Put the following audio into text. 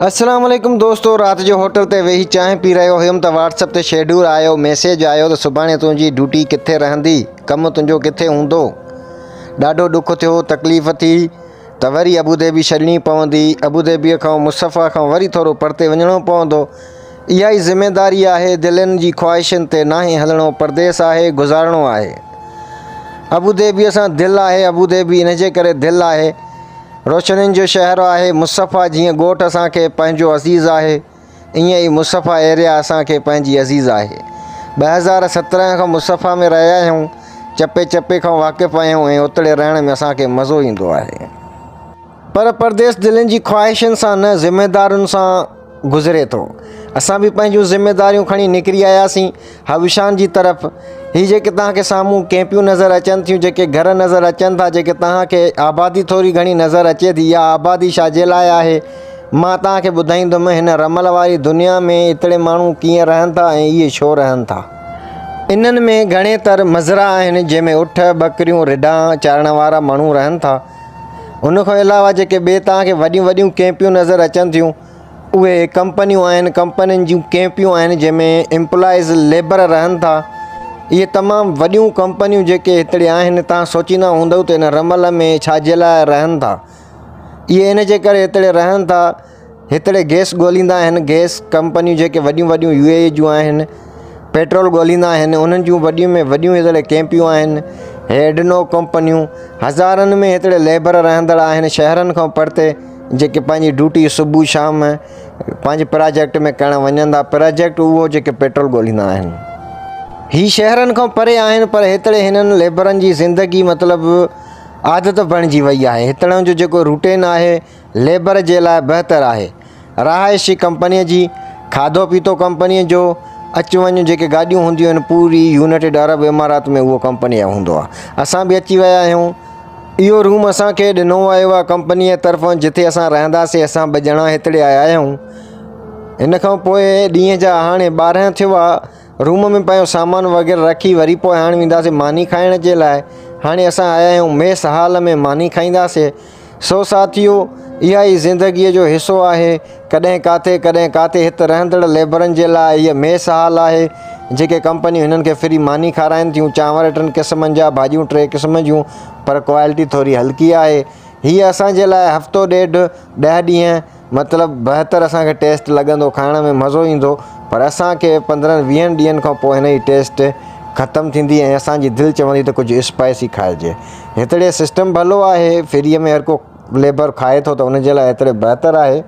السلام عليڪم دوستو رات جو هوٽل تي ويهي چانهه پي رهيو هيم ته واٽس اپ تي شيڊول آيو ميسيج آيو ته سڀاڻي تنهنجي ڊيوٽي ڪٿي رهندي ڪم تنهنجو ڪٿي هوندو ڏاڍو ڏک ٿيو تڪليف ٿي ته وري ابوڌيبي ڇڏڻي پوندي ابوڌيبي کان مصفا کان وري ٿورو پرتي وڃڻو پوندو اها ئي ذميداري آهي دلين جي خواهشن تي ناهي هلڻو پرديس آهي گذارڻو آهي ابوڌيبي سان دل آهي ابوڌيبي ان جي ڪري دل آهي روشنين جو شهر آهي مصفا جيئن ڳوٺ اسان کي پنهنجو عزيز آهي ائين ئي مصفا ايريا اسان کي پنهنجي عزيز آهي 2017 کان مصفا ۾ رهيا آهيون چپي چپي کان واقف آهيون ۽ اتڙي رهڻ ۾ اسان کي مزو ايندو آهي پر پرديس دلين جي خواهشن سان نه ذميدارين سان گذري ٿو. اسان به پنهنجون ذميداريون کڻي نڪري آياسين حبشان جي طرف. هي جيڪي توهان کي سامهون ڪيمپيون نظر اچن ٿيون، جيڪي گهر نظر اچن ٿا، جيڪي توهان کي آبادي ٿوري گهڻي نظر اچي ٿي، اها آبادي ڇا جي لاء آهي؟ مان توهان کي ٻڌائيندم هن رمل واري دنيا ۾ ايتري ماڻهو ڪيئن رهن ٿا ۽ اهي ڇو رهن ٿا. انهن ۾ گهڻي تر مزرا آهن، جنهن ۾ اٺ، ٻڪريون، رڍان چارڻ وارا ماڻهو رهن ٿا. ان کان علاوه جيڪي ٻي توهان کي وڏيون وڏيون ڪيمپيون نظر اچن ٿيون اهي ڪمپنيون آهن ڪمپنين جون ڪيمپيون آهن جنهن ۾ امپلائيز ليبر رهن ٿا اهي تمام وڏيون ڪمپنيون جيڪي هتڙي آهن توهان سوچيندا هوندؤ ته ان رمل ۾ ڇا جي لاء رهن ٿا اهي ان جي ڪري هتڙي رهن ٿا هتڙي گئس ڳوليندا آهن، گئس ڪمپنيون جيڪي وڏيون وڏيون يو اي اي جون آهن، پيٽرول ڳوليندا آهن، انهن جون وڏيون ۾ وڏيون هتڙي ڪيمپيون آهن، هيڊنو ڪمپنيون هزارن ۾ هتڙي ليبر رهندڙ آهن شهرن کان پرتي جيڪي پنهنجي ڊيوٽي صبح شام پنهنجي پراجيڪٽ ۾ ڪرڻ وڃن ٿا، پراجيڪٽ اهو جيڪي پيٽرول ڳوليندا آهن. هي شهرن کان پري آهن پر هتڙي هنن ليبرن جي زندگي مطلب عادت بڻجي وئي آهي، هتڙن جو جيڪو روٽين آهي ليبر جي لاء بهتر آهي. رهائشي ڪمپنيء جي، کاڌو پيتو ڪمپنيء جو، اچ وڃ جيڪي گاڏيون هونديون آهن پوري يونائيٽيڊ عرب امارات ۾ اهو ڪمپنيء جو هوندو آهي. اسان به اچي ويا آهيون. اهو روم اسان کي ڏنو ويو آهي ڪمپنيء طرفان جتي اسان رهنداسين اسان ٻه ڄڻا هتڙي آيا آهيون. ان کان پوء ڏينهن جا هاڻي 12 ٿيو آهي. روم ۾ پنهنجو سامان وغيره رکي وري پوء هاڻي وينداسين ماني کائڻ جي لاء. هاڻي اسان آيا آهيون ميس هال ۾ ماني کائينداسين. سو ساٿيو! اها ئي زندگيء جو حصو آهي. ڪڏهن ڪاٿي، ڪڏهن ڪاٿي هت رهندڙ ليبرن جي لاء هيء ميس هال آهي، جيڪي ڪمپنيون هنن کي فري ماني کارائين ٿيون، چانور ٽن قسمن جا، ڀاڄيون ٽي قسم جون، پر ڪوالٽي ٿوري هلڪي آهي. هيء اسان جي لاء هفتو ڏيڍ، ڏهه ڏينهن، مطلب بهتر اسان کي ٽيسٽ لڳندو کائڻ ۾ مزو ايندو پر اسان کي پندرهن ويهن ڏينهن کان پوء هن جي ٽيسٽ ختم ٿيندي ۽ اسان جي دل چوندي ته ڪجهه اسپائسي کائجي هتڙي سسٽم ڀلو آهي فري ۾ هر ڪو ليبر کائي ٿو ته ان جي لاء هتڙي بهتر آهي.